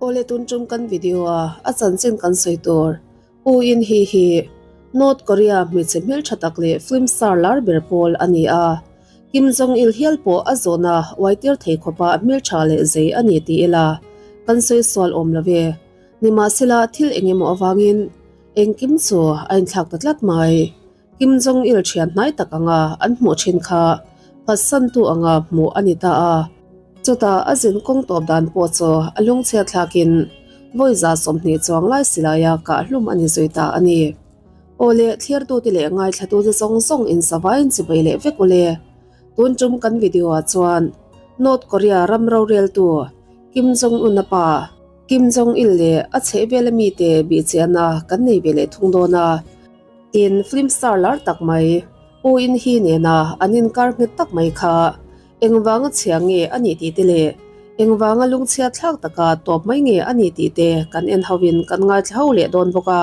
Awle tun tum kan video a a chanchin kan sawi tur U In Hee hi North Korea hmeichhe hmeltha tak leh film star lar ber pawl a ni a. Kim Jong Il hial pawh a zawhna uai tir thei khawpa hmeltha leh zei a ni ti ila kan sawi sual awm lo ve. Nimahsela thil eng emaw avangin engkim chu a inthlak ta tlat mai. Kim Jong Il thian hnai tak anga an hmuh thin kha phatsantu anga hmuh a ni ta a. Chutah a zin kawng tawp dan pawh chu a lungchhiat thlakin vawi 20 chuang lai silaia kah hlum a ni zui ta a ni. Aw le, thlirtute leh ngaithlatute zawng zawng insavaiin chibai leh vek ule. Tun tum kan video ah chuan North Korea ram roreltu Kim Jong Un a pa Kim Jong Il leh a chhehvela mite bihchiahna kan nei ve leh thung dawn a. Tin, film star lar tak mai U In Hee nena an inkar nghet tak mai kha engvanga chhia nge a nih tih te leh engvanga lungchhia thlak taka tawp mai nge a nih tih te kan en hovin kan ngaithla ho leh dawn bawk a.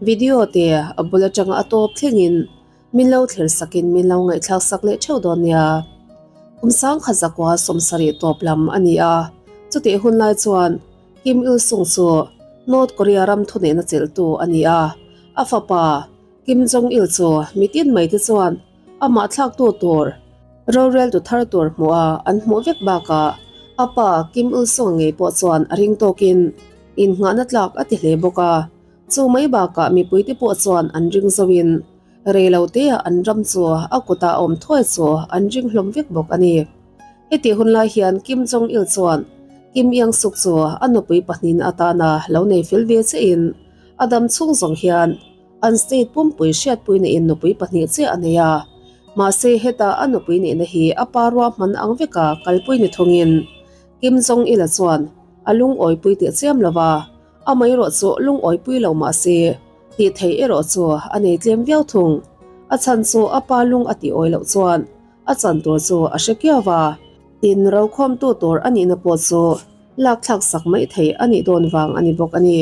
Video te a bul atanga a tawp thlengin min lo thlir sakin min lo ngaihthlak sak leh theuh dawn nia. Kum sangkhat zakua 70 tawp lam a ni a, chutih hun lai chuan Kim Il Sung chu North Korea ram thuneihna chelhtu a ni a, a fapa Kim Jong Il chu mitin mai te chuan amah thlaktu tur roreltu thar tur hmuh a an hmuh vek bakah a pa Kim Il Sung ngei pawh chuan a ring tawkin innghahna tlak a ti hle bawk a. Chu mai bakah mipuite pawh chuan an ring zoin rei lo teah an ram chu a kutah a awm thuai chu an ring hlawm vek bawk a ni. Hetih hun lai hian Kim Jong Il chuan Kim Yang Suk chu a nupui pahnin atana lo nei fel ve chiahin a dam chhung zawng hian an state pumpui hriatpuina in nupui pahnih chiah a nei a. Mahse heta a nupui neihna hi a pa ruahman ang veka kalpui ni thungin Kim Jong Il-a chuan a lungawipui teh chiam lo va. Amaherawh chu lungawipui lo mah se, tih theih erawh chu a nei tlem viau thung. A chhan chu a pa lung a tih awi loh chuan a chan tur chu a hre kiau va. Tin, rokhawmtu tur a nihna pawh chu lakthlak sak mai theih a nih dawn vang a ni bawk a ni.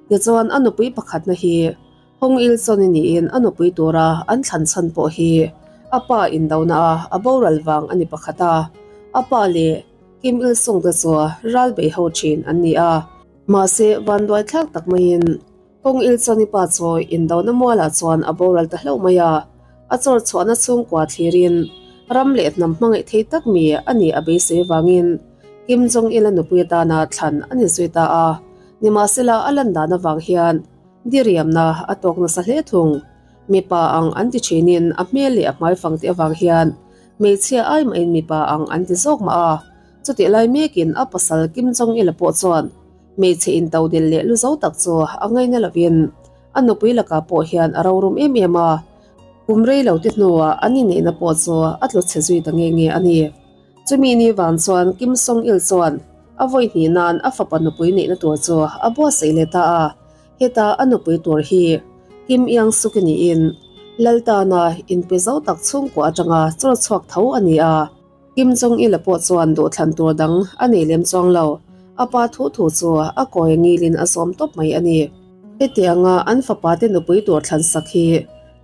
Tichuan a nupui pakhatna hi Hong Il Chawni niin a nupui tura an thlan chhan pawh hi a pa indona a a boral vang a ni pakhat a, a pa leh Kim Il Sung te chu ral bei ho thin an ni a. Mahse, vanduai thlak tak maiin Hong Il Chawni pa chu indona mualah chuan a boral ta hlauh mai a, a chawr chhuahna chhungkua thlirin ram leh hnam hmangaih thei tak mi a nih a beisei vangin Kim Jong Il a nupui atana thlan a ni zui ta a. Nimahsela, a lan dan avang hian Diriamna a tawk nasa hle thung. Mipa ang an ti thinin a hmel leh a hmaifang te avang hian hmeichhia ai mahin mipa ang an ti zawk mah a. Chutih lai mekin a pasal Kim Jong Il-a pawh chuan hmeichhe intodil leh lu zo tak chu a ngaina lovin a nupui lakah pawh hian a rorum em em a. Kum rei lo te hnuah an inneihna pawh chu a tlu chhe zui ta nge nge a ni. Chumi ni vang chuan Kim Song Il chuan a vawi hnih nan a fapa nupui neihna tur chu a buatsaih leh ta a, heta a nupui tur hi Kim Iang Suk-i niin Laltana inpe zo tak chhungkua atanga chawr chhuak tho a ni a. Kim Jong Il-a pawh chuan duhthlan tur dang a nei lem chuang lo, a pa thu thu chu a kawi ngilin a zawm tawp mai a ni. Hetianga an fapa te nupui tur thlan sak hi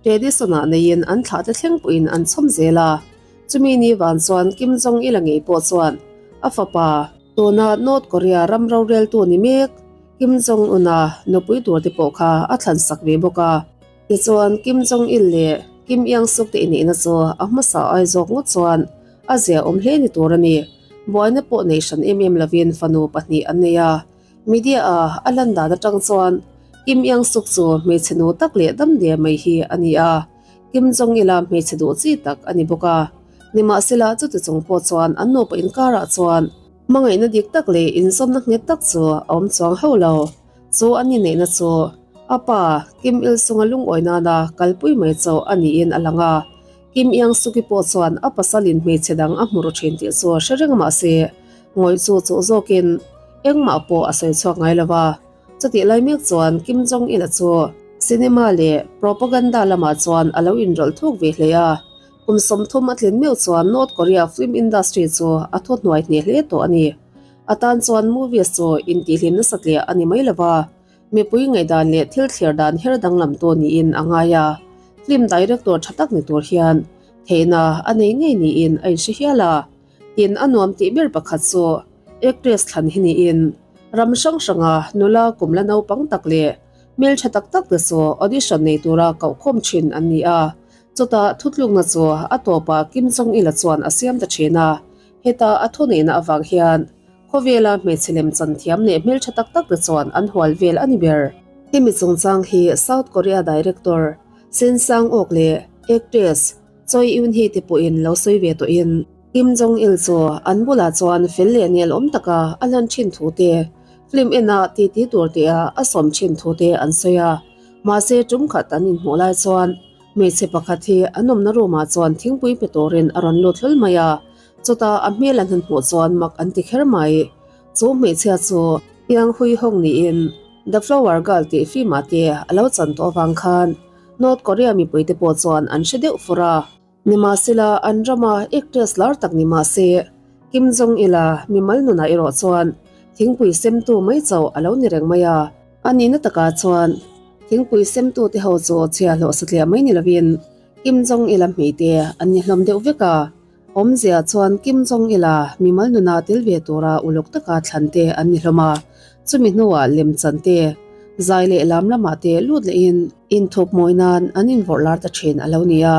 tradition-ah neiin an thlah te thleng pawhin an chhawm zel a. Chumi ni van chuan Kim Jong Il-a ngei pawh chuan a fapa, tuna North Korea ram roreltu ni mek Kim Jong Un-a nupui tur te pawh kha a thlan sak ve bawk a. Tichuan Kim Jong Il leh Kim Yang Suk te inneihna chu a hmasa ai zawk ngawt chuan a zia awm hle ni tur a ni. Buaina pawh nei hran em em lovin fanu pahnih an nei a. Media a a lan dan atang chuan Kim Yang Suk chu hmeichhe nu tak leh dam der mai hi a ni a. Kim Jong Il-a hmeichhe duh chi tak a ni bawk a. Nimahsela chuti chung pawh chuan an nupa inkarah chuan hmangaihna dik tak leh inzawmna nghet tak chu a awm chuang hauh lo. Chu an inneihna chu a pa Kim Il Sung-a lungawi nana kalpui mai chauh a niin a lang a. Kim Iang Suk-i pawh chuan a pasalin hmeichhe dang a hmu ru thin tih chu hre reng mahse ngawih chu chuh zawkin engmah pawh a sawi chhuak ngai lo va. Chutih lai mek chuan Kim Jong Il-a chu cinema leh propaganda lamah chuan a lo inrawlh thuk ve hle a. Kum 30 a tlin meuh chuan North Korea film industry chu a thu hnuai hneh hle tawh a ni. A tan chuan movies chu intihhlim nasat leh a ni mai lo va, mipui ngaihdan leh thil thlir dan her danglam tu niin a ngai a. Film director tha tak ni tur hian theihna a nei ngei niin a inhre hial a. Tin, a nuam tih ber pakhat chu actress thlan hi niin. Ram hrang hranga nula kum la naupang tak leh hmeltha tak tak te chu audition nei tura kohkhawm thin an ni a. Chutah thutlukna chu a tawpah Kim Jong Il-a chuan a siam ta thin a. Heta a thuneihna avang hian khawvela hmeichhe lem chan thiam leh hmeltha tak tak te chuan an hual vel a ni ber. Hemi chungchang hi South Korea director Shin Sang-ok leh actress Choi Eun-hee te pawhin lo sawi ve tawhin Kim Jong-il chu an bulah chuan fel leh nel awm taka a lan thin thu te, film ena titi tur tia a sawm thin thu te an sawi a. Mahse tum khat an inhmuh lai chuan hmeichhe pakhat hi an awmna room ah chuan thingpui pe turin a rawn lut hlawl mai a, chutah a hmel an han hmuh chuan mak an ti kher mai. Chu hmeichhia chu Yang Hui Hong niin The Flower Girl tih film ah te a lo chan tawh avang khan North Korea mipui te pawh chuan an hre deuh fur a. Nimahsela, an rama actress lar tak ni mah se, Kim Jong-il-a mimal nunah erawh chuan thingpui semtu mai chauh a lo ni reng mai a. A nihna takah chuan thingpui semtu te ho chu chhia hlawh satliah mai ni lovin Kim Jong-il-a hmeite an ni hlawm deuh vek a. Awmzia chuan Kim Jong-il-a mimal nunah tel ve tura uluk taka thlan te an ni hlawm a. Chumi hnuah lemchan te, zai leh lam lamah te lut lehin, Inthup mawi nan an invawrh lar ta thin a lo ni a,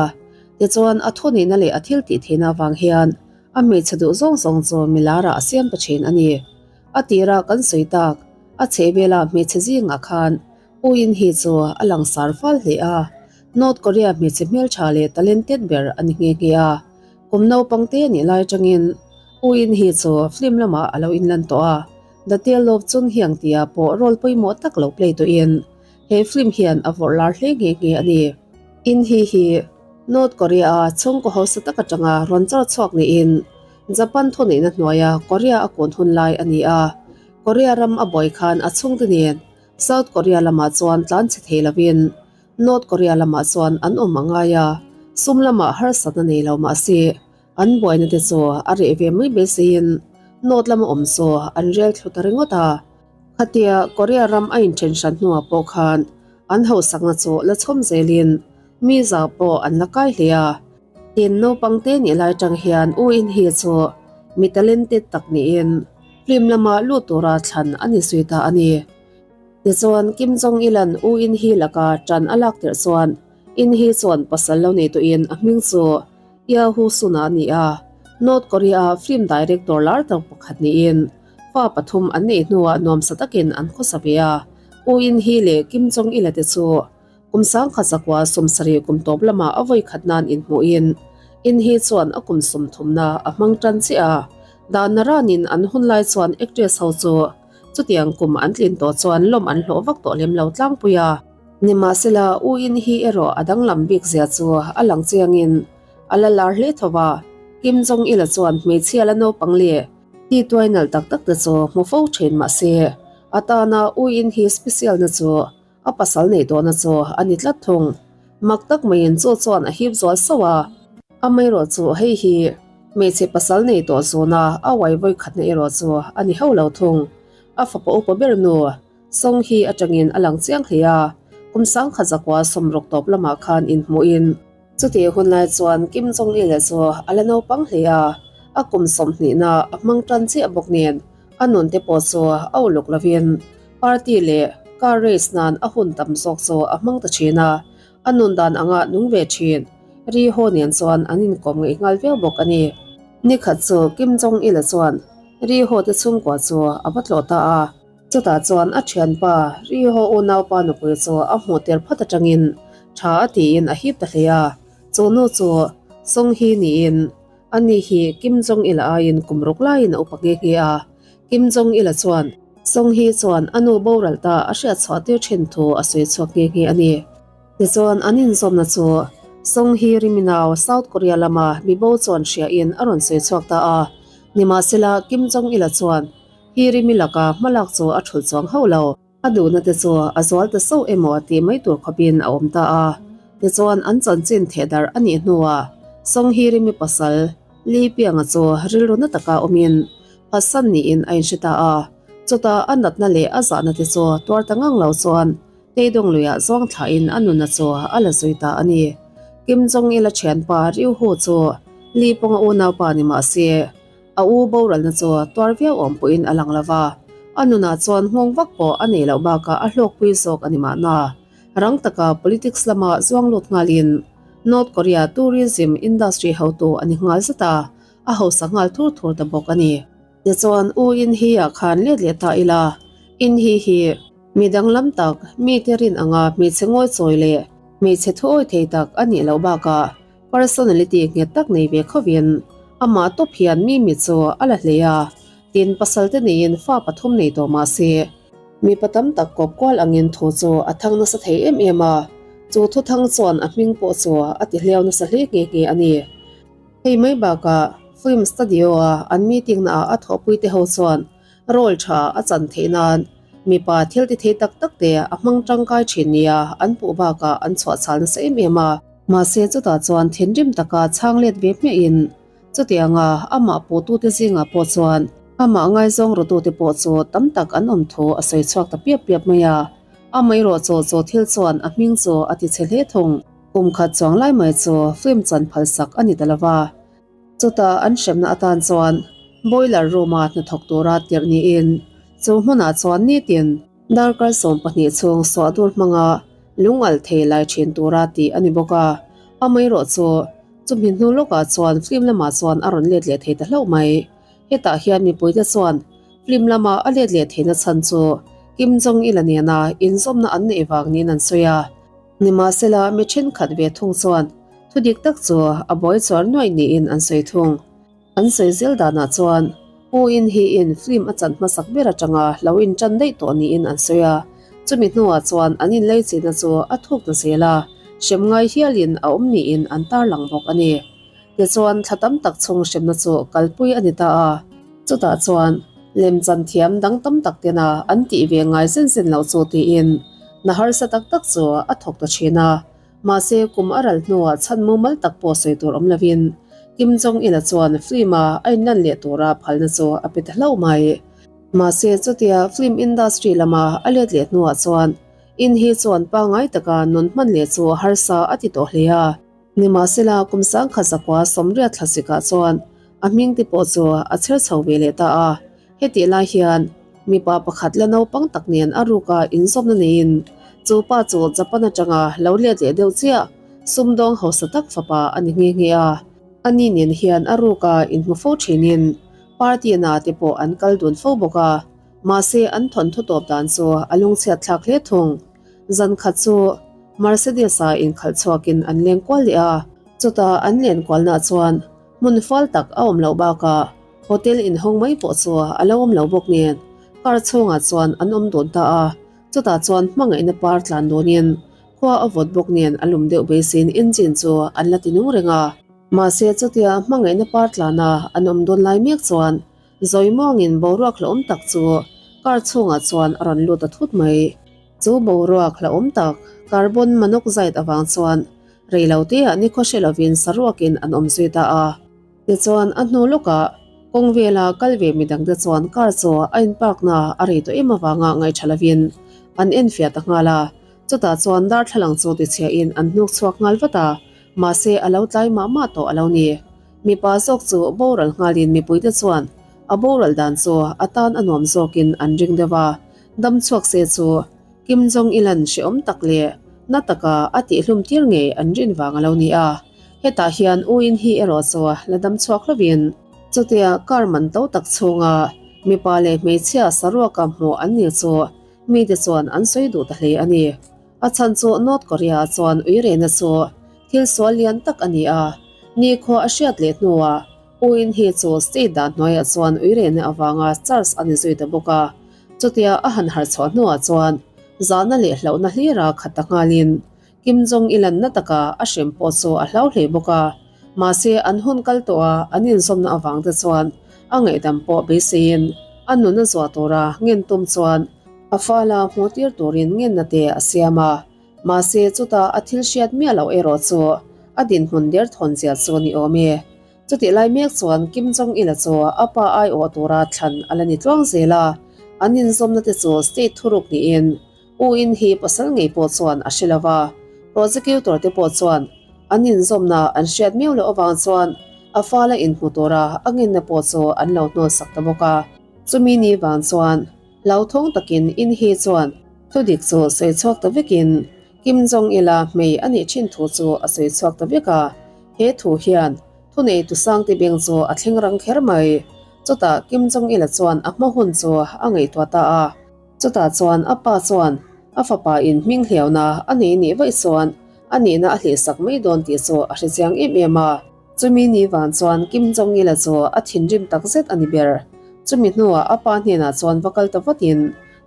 tichuan a thunihna leh a thil tih theihna avang hian a hmeichhe duh zawng zawng chu milarah a siam ta thin a ni. A tira kan sawi tak, a chhehvela hmeichhe zingah khan U In Hee chu a langsar fal hle a, North Korea hmeichhe hmeltha leh talented ber a ni nghe nghe a. Kum naupang te nih lai atangin U In Hee chu film lamah a lo inlan tawh a, The Tale of Chun Hyang tia pawh role pawimawh tak lo play tawhin He film hian a vawrh lar hle nghe nghe a ni. In hi hi North Korea-a chhungkaw hausa tak atanga rawn char chhuak niin Japan thuneihna hnuaia Korea a kun hun lai a ni a. Korea ram a buai khan a chhungte nen South Korea lamah chuan tlan chhe thei lovin North Korea lamah chuan an awm a ngai a, sum lamah harsatna nei lo mah se an buaina te chu a reh ve mai beiseiin North lama awm chu an rel thlu ta ringawt a. Khatia Korea ram a inthen hran hnuah pawh khan an hausakna chu la chhawm zelin mi zau pawh an la kai hle a. Tin, naupang te nih lai tang hian U In Hee chu mi talented tak niin film lama lut tura thlan a ni zui ta a ni. Tichuan, Kim Jong Il an U In Hee laka tan a lak tirh chuan In Hee chuan pasal lo nei tawhin a hming chu Yahoo Sun-a a ni a, North Korea-a film director lar tak pakhat niin Fa pathum an neih hnuah nuamsa takin an khawsa ve a, U In Hee leh Kim Jong Il-a te chu kum sangkhat zakua 70 kum tawp lamah a vawi khat nan inhmuhin In Hee chuan a kum sawmthumna a hmang tan chiah a. Dan naranin an hun lai chuan actress ho chu chutiang kum an tlin tawh chuan lawm an hlawh vak tawh lem lo tlangpui a. Nimahsela, U In Hee erawh a danglam bik zia chu a lang chiangin a la lar hle tho a, Kim Jong Il-a chuan hmeichhia la naupang leh Ti tuai nalh tak tak te chu hmu fo thin mah se, a tana U In hi special na chu a pasal neih tawhna chu a ni tlat thung. Mak tak maiin chu chuan a hip zual sauh a, amaherawh chu hei hi hmeichhe pasal nei tawh zuna a uai vawi khatna erawh chu a ni hauh lo thung. A fapa upa ber nu Song hi atangin a lang chiang hle a, kum sangkhat zakua sawmruk tawp lamah khan inhmuhin, Chutih hun lai chuan Kim Jong-il chu a la naupang hle a, a kum sawmhnihna a hmang tan chiah bawk nen a nun te pawh chu a uluk lovin party leh car race nan a hun tam zawk chu a hmang ta thin a, a nun dan anga nung ve thin Ri Ho nen chuan an inkawm ngaih nghal viau bawk a ni. Nikhat chu Kim Jong-il chuan Ri Ho te chhungkua chu a va tlawh ta a. Chutah chuan a thianpa Riho unaupa nupui chu a hmuh tir phawt atangin tha a tiin a hip ta hle a, chu nu chu Song Hee niin ani hi Kim Jong Il-a aiin kum ruk laiin a upa nghe nghe a. Kim Jong Il-a chuan Song Hee chuan a nu boral ta a hriat chhuah tir thin thu a sawi chhuak nghe nghe a ni. Tichuan an inzawmna chu Song Hee Riminau South Korea lama mibo chuan hriain a rawn sawi chhuak ta a, nimahsela Kim Jong Il-a chuan Hi Rimi laka hmalak chu a thulh chuang hauh lo. A duhna te chu a zual ta sauh emaw tih mai tur khawpin a awm ta a. Tichuan an chanchin thehdarh a nih hnuah Song Hi Rimi pasal Lee Pianga chu rilru na taka awmin phatsan niin a inhre ta a. Chutah a natna leh a zahna te chu tuar ta ngang lo chuan Taedong luiah zawng thlahin a nunna chu a la zui ta a ni. Kim Jong Il-a thianpa Ryu Hu chu Lee Ponga unaupa ni mah se, A u boralna chu tuar viau awm pawhin a lang lo va. A nunah chuan nghawng vak pawh a neih loh bakah a hlawkpui zawk a ni mahna. Rang taka politics lama zuang lut nghalin North Korea tourism industry hotu a ni nghal zet a, a hausa nghal thur thur ta bawk a ni. Tichuan U In Hee ah khan let leh ta ila, In Hee hi mi danglam tak, mite rin anga hmeichhe ngawi chawi leh hmeichhe thuawi thei tak a nih loh bakah personality nghet tak nei ve khovin amah tawp hian mi mi chu a la hlei a, tin pasal te neiin fa pathum nei tawh mah se mipa tam tak kawp kual angin thu chu a thang nasa thei em em a, chu thu thang chuan a hming pawh chu a ti hliau nasa hle nghe nghe a ni. Hei mai bakah film studio a an meeting naah a thawhpui te ho chuan role tha a chan theih nan mipa thil ti thei tak tak te a hmang tangkai thin nia an puh bakah an chhuah chhal nasa em em a. Mahse chutah chuan thinrim taka chhang let ve hmiahin chutianga amah puhtute zingah pawh chuan amah ngaizawng rawtute pawh chu tam tak an awm thu a sawi chhuak ta piap piap mai a. Amaherawh chu chu thil chuan a hming chu a ti chhe hle thung. Kum khat chuang lai mai chu film chan phalsak a ni ta lo va. Chutah an hremna atan chuan boiler room-a hnathawk tura tirh niin chu hmunah chuan nitin darkar 12 chhung suah dur hmanga lung alh thei lai thin tura tih a ni bawk a. Amaherawh chu chumi hnu lawkah chuan film lamah chuan a rawn let leh thei ta hlauh mai. Hetah hian mipuite chuan film lama a let leh theihna chhan chu Kim Jong-il-a nena inzawmna an neih vang niin an sawi a. Nimahsela, mi thenkhat ve thung chuan thu dik tak chu a buai chuar nuaih niin an sawi thung. An sawi zel danah chuan U In Hee in film a chan hmasak ber atanga lo intan daih tawh niin an sawi a, chumi hnuah chuan an inleichihna chu a thuk ta zel a, hrem ngai hialin a awm niin an tarlang bawk a ni. Tichuan, thla tam tak chhung hremna chu kalpui a ni ta a, chutah chuan lemchan thiam dang tam tak tena an tih ve ngai zen zen loh chu tiin hna harsa tak tak chu a thawk ta thin a. Mahse, kum a ral hnuah chhan mumal tak pawh sawi tur awm lovin Kim Jong-il-a chuan film-a a inlan leh tura phalna chu a pe ta hlauh mai. Mahse, chutia film industry lama a let leh hnuah chuan In hi chuan pangngai taka nun hman leh chu harsa a ti tawh hle a. Nimahsela, kum sangkhat zakua sawmriat thlasikah chuan a hming te pawh chu a chher chho ve leh ta a. Hetih lai hian mipa pakhat la naupang tak nen a ruka inzawmna neiin chu pa chu Japan atanga lo let leh deuh chiah sumdawng hausa tak fapa a ni nghe nghe a. Ani nen hian a ruka inhmu fo thinin party na te pawh an kal dun fo bawk a. Mahse, an thawnthu tawp dan chu a lungchhiat thlak hle thung. Zan khat chu Mercedes-a inkhalh chhuakin an leng kual leh a, chutah an len kualnaah chuan hmun fal tak a awm loh bakah hotel inhawng mai pawh chu a lo awm lo bawk nen car chhungah chuan an awm dun ta a, chutah chuan hmangaihna par tlan dawnin khua a vawt bawk nen a lum deuh beisein engine chu an la ti nung reng a. Mahse chutia hmangaihna par tlana an awm dawn lai mek chuan Zawi muangin boruak hlauhawm tak chu car chhungah chuan a rawn lut ta thut mai. Chu boruak hlauhawm tak carbon monoxide avang chuan rei lo teah nikhaw hre lovin saruakin an awm zui ta a. Tichuan a hnu lawkah kawng vela kal ve midangte chuan car chu a in park na a rei tawh em avanga ngaihṭha lovin an enfiah ta nghal a. Chutah chuan darthlalang chu tichhiahin an hnuk chhuak nghal vat a, mahse a lo tlai mah mah tawh a lo ni. Mipa zawk chu boral nghalin mipuite chuan a boral dan chu a tan a nuam zawkin an ring deuh a, dam chhuak se chu Kim Jong-il-a'n hrehawm tak leh na taka a tihhlum tir ngei an rin vang a lo ni a. Hetah hian U In-hee erawh chu la dam chhuak hlovin chutia car man to tak chhunga mipa leh hmeichhia saruaka hmuh an ni chu mite chuan an sawi duh ta hle a ni. A chhan chu North Korea-ah chuan uirehna chu thil sual lian tak a ni a, nikhua a hriat leh hnuah U In Hee chu state dah hnuaiah chuan uirehna avanga charge a ni zui ta bawk a. Chutia a han harh chhuah hnuah chuan zahna leh hlauhna hlira khat ta nghalin Kim Jong Il an na taka a hrem pawh chu a hlau hle bawk a. Mahse an hun kal tawh a an inzawmna avang te chuan a ngaihdam pawh beiseiin a nun a zuah tura ngen tum chuan A fala hmuh tir turin ngenna te a siam a, mahse chuta a thil hriat miah loh erawh chu a dinhmun derthawn zia chu ni awm e. Chutih lai mek chuan Kim Jong Il-a chu a pa aiawh tura thlan a la ni tluang zel a, an inzawmna te chu state thuruk niin U In hi pasal ngei pawh chuan a hre lo va, prosecutor te pawh chuan an inzawmna an hriat miau loh avang chuan a fala inhmu tura a ngenna pawh chu an lo hnawlsak ta bawk a. Chumi ni vang chuan. Hlauthawng takin In Hee chuan thudik chu sawi chhuak ta vekin Kim Jong Il-a hmei a nih thin thu chu a sawi chhuak ta vek a. He thu hian thuneitu Sangte beng chu a thleng rang kher mai. Chutah Kim Jong Il-a chuan a hma hun chu a ngaihtuah ta a. Chutah chuan a pa chuan a fapa in hming hliauna a nei nih vaih chuan a nihna a hlihsak mai dawn tih chu a hre chiang em em a. Chumi ni vang chuan Kim Jong-il-a chu a thinrim tak zet a ni ber. Chumi hnuah a pa hnenah chuan va kal ta vatin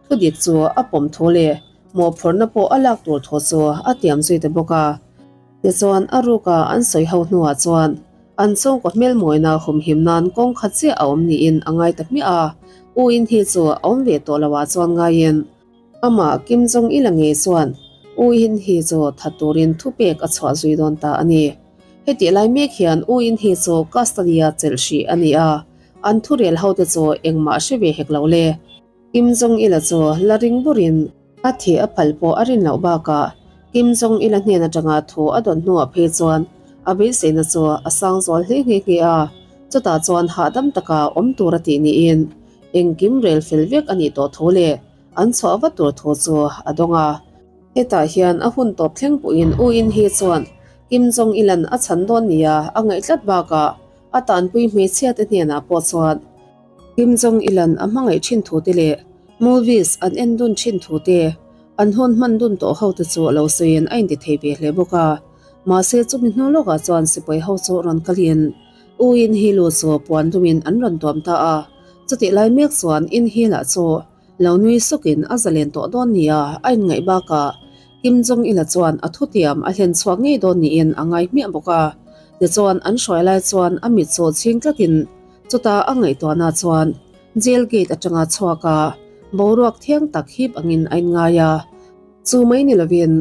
thudik chu a pawm thu leh mawhphurhna pawh a lak tur thu chu a tiam zui ta bawk a. Tichuan a ruka an sawi ho hnuah chuan an chhungkaw hmelmawina humhim nan kawng khat chiah a awm niin a ngai ta hmiah a, U In hi chu a awm ve tawh lo ah chuan ngaiin amah Kim Jong Il-a ngei chuan U In hi chu that turin thupek a chhuah zui dawn ta a ni. Hetih lai mek hian U In hi chu custody-a chelh hrih a ni a, an thurel hote chu engmah hre ve hek lo le. Kim Jong Il-a chu la ring burin a thih a phal pawh a rin loh bakah Kim Jong Il-a hnen atanga thu a dawn hnuah phei chuan a beiseina chu a sang zual hle nghe nghe a, chutah chuan hahdam taka awm tur a tih niin engkim rel fel vek a nih tawh thu leh an chhuah vat tur thu chu a dawng a. Hetah hian a hun tawp thleng pawhin U In Hee chuan Kim Jong Il-a'n a chhan dawn nia a ngaih tlat bakah a tanpui hmeichhia te hnenah pawh chuan Kim Jong Il-a'n a hmangaih thin thu te leh movies an en dun thin thu te, an hawn hman dun tawh ho te chu a lo sawiin a inti thei ve hle bawk a. Mahse chumi hnu lawkah chuan sipai ho chu rawn kalin U In Hee lu chu puan dumin an rawn tuam ta a. Chutih lai mek chuan In Hee lah chu lo nui sukin a zalen tawh dawn nia a inngaih bakah Kim Jong Il-a chuan a thutiam a hlen chhuak ngei dawn niin a ngai hmiah bawk a. Tichuan an hruai lai chuan a mit chu chhing tlatin Chutah a ngaihtuahna chuan jail gate atanga chhuak a, boruak thiang tak hip angin a inngai a. Chu mai ni lovin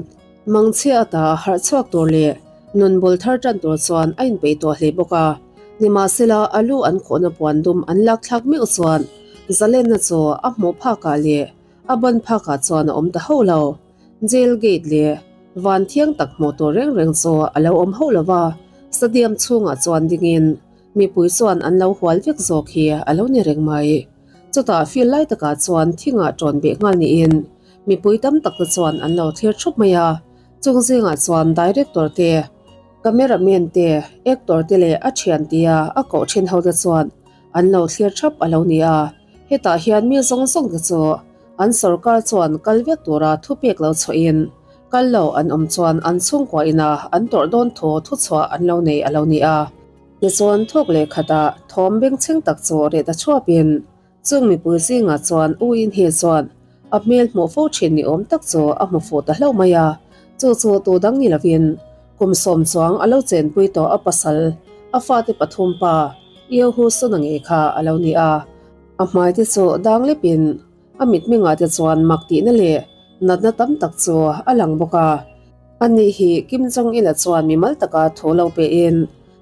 mangchhia ata harh chhuak tur leh nun bul thar tan tur chuan a inpeih tawh hle bawk a. Nimahsela a lu an khawhna puan dum an lak thlak meuh chuan zalenna chu a hmuh phakah leh a ban phakah chuan a awm ta hauh lo. Jail gate leh van thiang tak hmuh tur reng reng chu a lo awm hauh lo va, stadium chhungah chuan dingin Mipui chuan an lo hual vek zawk hi a lo ni reng mai. Chutah field lai takah chuan thingah ṭawn beh nghal niin mipui tam tak te chuan an lo thlir ṭhup mai a. Chung zingah chuan director te, cameraman te, actor te leh a ṭhian tia a koh ṭhin ho te chuan an lo thlir ṭhap a lo ni a. Hetah hian mi zawng zawng te chu an sorkar chuan kal vek tura thupek lo chhuahin kal lo an awm chuan an chhungkua ina an tawrh dawn thu thuchhuah an lo nei a lo ni a. Tichuan thawk leh khatah thawm bengchheng tak chu reh ta chhuapin chung mipui zingah chuan U In Hee chuan a hmel hmuh fo thin ni awm tak chu a hmu fuh ta hlauh mai a, chu chu tu dang ni lovin kum sawm chuang a lo chenpui tawh a pasal, a fate pathum pa Yeo Hu Sun-a ngei kha a lo ni a. A hmai te chu dang lepin a mitmengah te chuan mak tihna leh natna tam tak chu a lang bawk a. Ani hi Kim Jong Il-a chuan mimal taka thu lo pehin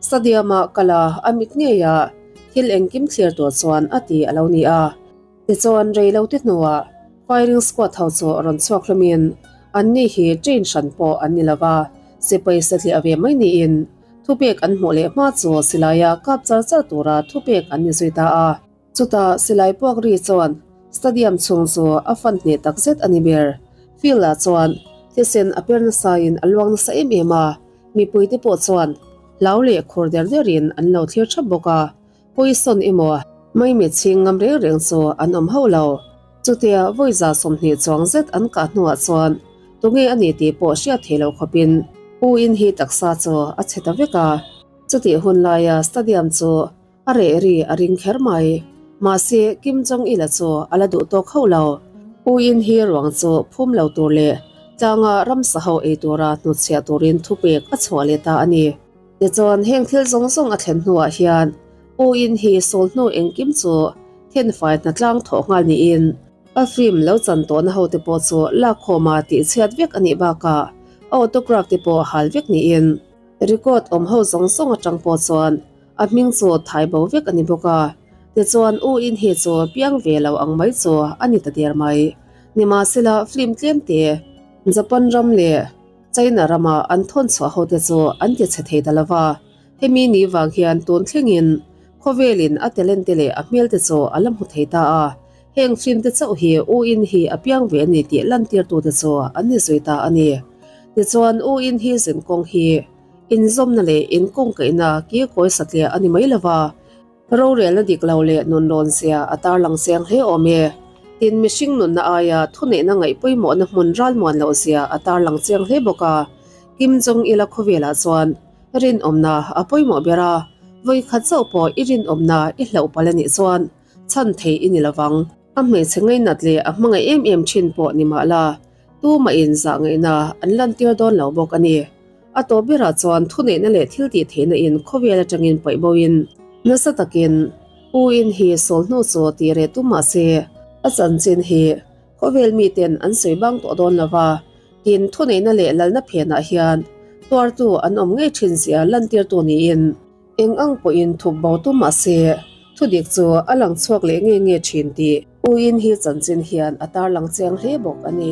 stadium-ah kal a, a mit ngeiah thil engkim thlir tur chuan a ti a lo ni a. Tichuan rei lo te hnuah firing squad ho chu rawn chhuak hlawmin anni hi train hran pawh an ni lova, sipai satliah ve mai niin thupek an hmuh leh hma chu silaia kap char char tura thupek an ni zui ta a. Chutah silai puak ri chuan stadium chhung chu a fan hneh tak zet a ni ber. Field ah chuan thisen a per nasain a luang nasa em em a, mipuite pawh chuan hlau leh khur der derin an lo thlir thap bawk a, poison emaw maimit chhing ngam reng reng chu an awm hauh lo. Chutia vawiza 20 chuang zet an kah hnuah chuan tunge a ni tih pawh hriat theih loh khawpin U In hi taksa chu a chhe ta vek a, chutih hun laia stadium chu A reh ri a ring kher mai. Mahse, Kim Jong Il-a chu a la duh tawk hauh lo. U In hi ruang chu phum lo tur leh tlanga ramsa ho ei tura hnutchhiah turin thupek a chhuah leh ta a ni. Tichuan, heng thil zawng zawng a thlen hnuah hian U In hi sawl hnu engkim chu thenfai hnatlang thawh nghal niin a film lo chan tawhna hote pawh chu lakkhawma tihchhiat vek a nih bakah a autograph te pawh hal vek niin record awm ho zawng zawng atang pawh chuan A hming chu thai bo vek a ni bawk a, tichuan U In hi chu piang ve lo ang mai chu a ni ta der mai. Nimahsela film tlem te Japan ram leh China rama an thawn chhuah ho te chu an ti chhe thei ta lo va, hemi ni vang hian tun thlengin khawvelin a talent te leh a hmel te chu a la hmu thei ta a. Heng film te chauh hi U In hi a piang ve a ni tih lantirtute chu an ni zui ta a ni. Tichuan U In hi zinkawng hi inzawmna leh inkawngkaihna kikawi satliah a ni mai lo va, Rorelna dik lo leh nunrawn zia a tarlang chiang hle awm e. Tin, mihring nunna aia thuneihna ngaih pawimawhna hmun ralmuan loh zia a tarlang chiang hle bawk a. Kim Jong Il-a khawvelah chuan rinawmna a pawimawh ber a, vawi khat chauh pawh i rinawmna i hlauh palh a nih chuan chhan thei i ni lovang. A hmeichhe ngainat leh a hmangaih em em thin pawh ni mah la, tumahin zah ngaihna an lantir dawn lo bawk a ni. A tawp berah chuan thuneihna leh thil tih theihna in khawvel atangin paih bo in, nasa takin U In hi sawl hnu chu tih reh tum mah se, a chanchin hi khawvel miten an sawi bang tawh dawn lo va, tin thuneihna leh lalna phenah hian tuartu an awm ngei thin zia lantirtu niin. Eng ang pawhin thup bo tum mah se, thudik chu a lang chhuak leh nge nge thin tih U In hi chanchin hian a tarlang chiang hle bawk a ni.